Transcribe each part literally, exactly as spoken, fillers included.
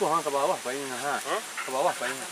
Wah, ka bawah payihnyo, ha. Hah? Ka bawah payihnyo.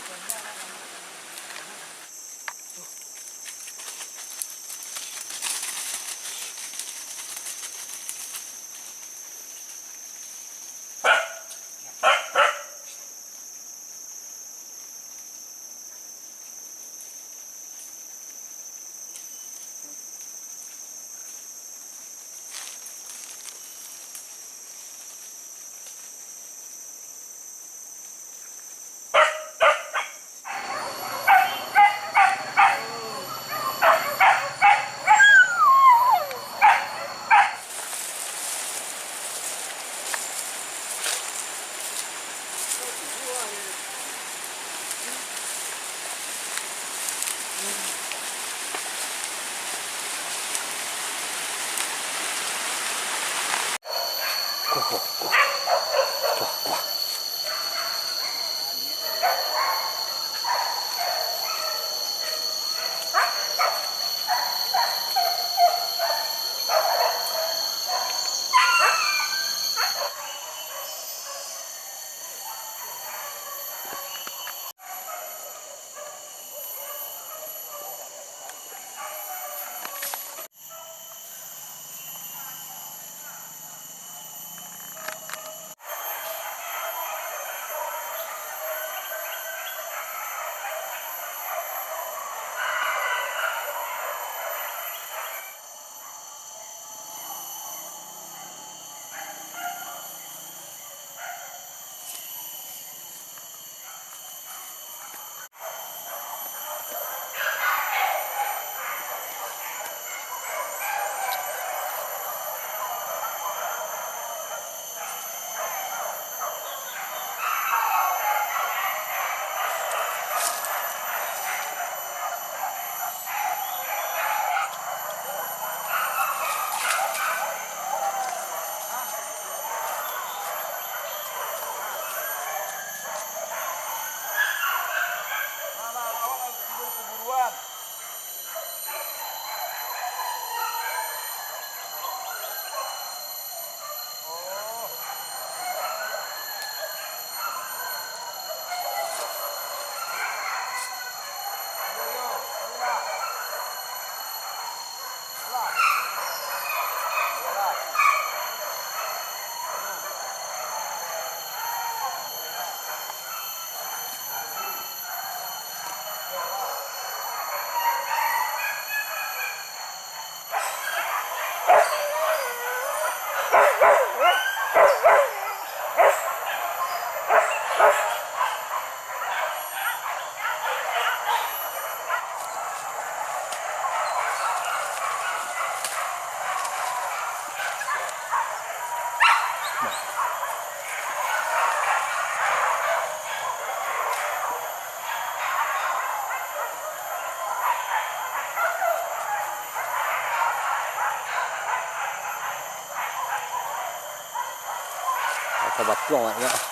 Rasa batuang agaknyo.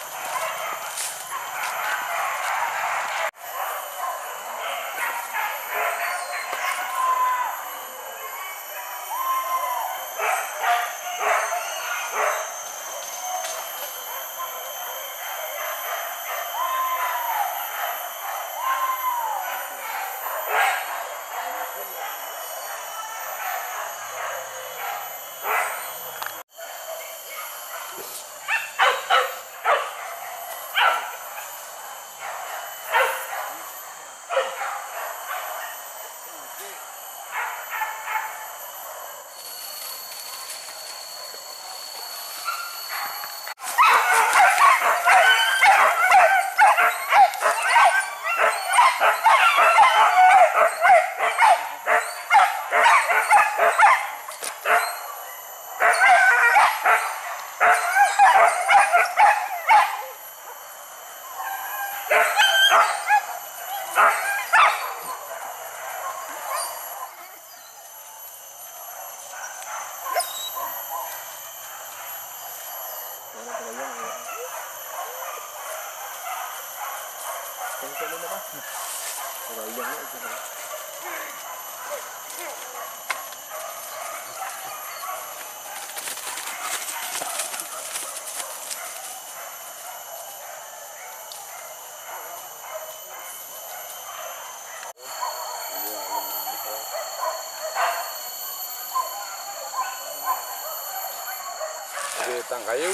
Batang kayu.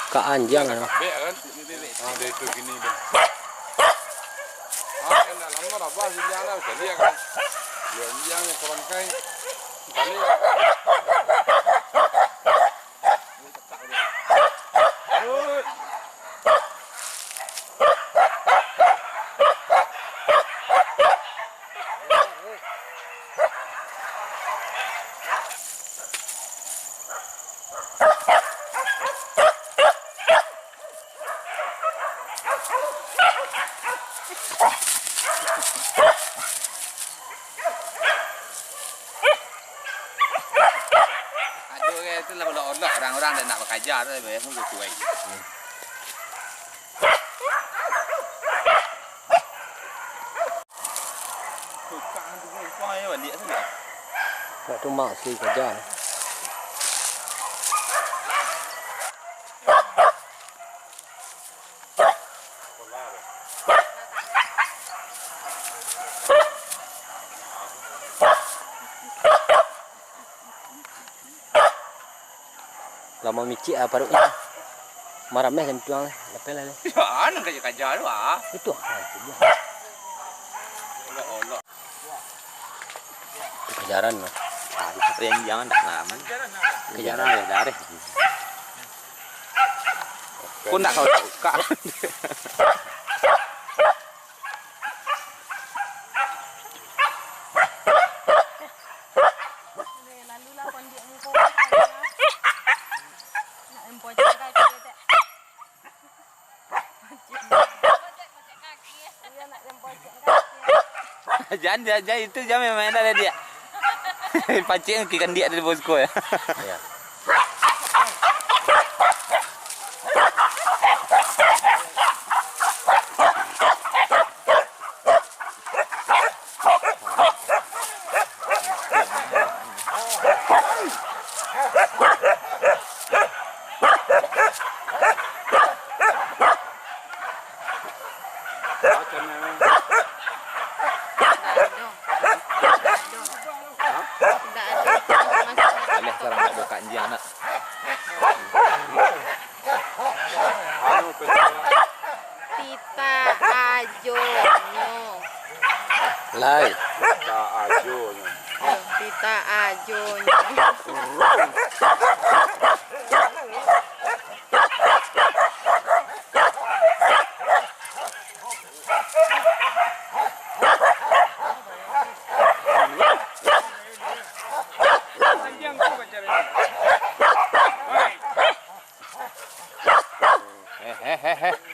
Ka anjiang, kan? Bek, kan? Ah, dia itu gini, Bang. Ah, yang dah lama rabah, giliran dah, bisa lihat, kan? Dia anjiang yang korang kai. Balik. Ado urang tu lah, kalau orang-orang dah nak bakaja tu, bayar pun kuat. Tukang tu pun upah je balik tu dah. Nak tu mak si kaja. Lah mamicik ah paruiknyo. Marameh sampiang, lapeh lah. Ya, nan kaja-kaja tu ah. Itu ah, itu dia. Olok-olok. Itu kajaran lah. Alah, yang jangan nak lama. Kajaran. Darah, darah. Kok nak kau buka? Lalulah kondiak muko. Nak empocok kaki, tak? Iya, nak empocok kaki. Jan, jan, jan, itu jan main-main dah dia. Pancing ke kandiak dari posko ya. Iya. Ndak ado. Ndak ado. Ndak ado. Alah, sekarang ndak buka anjing anak. Anu, pita. Pita ajonyo. Lai. Pita ajonyo. Yo, pita ajonyo. Hehehe.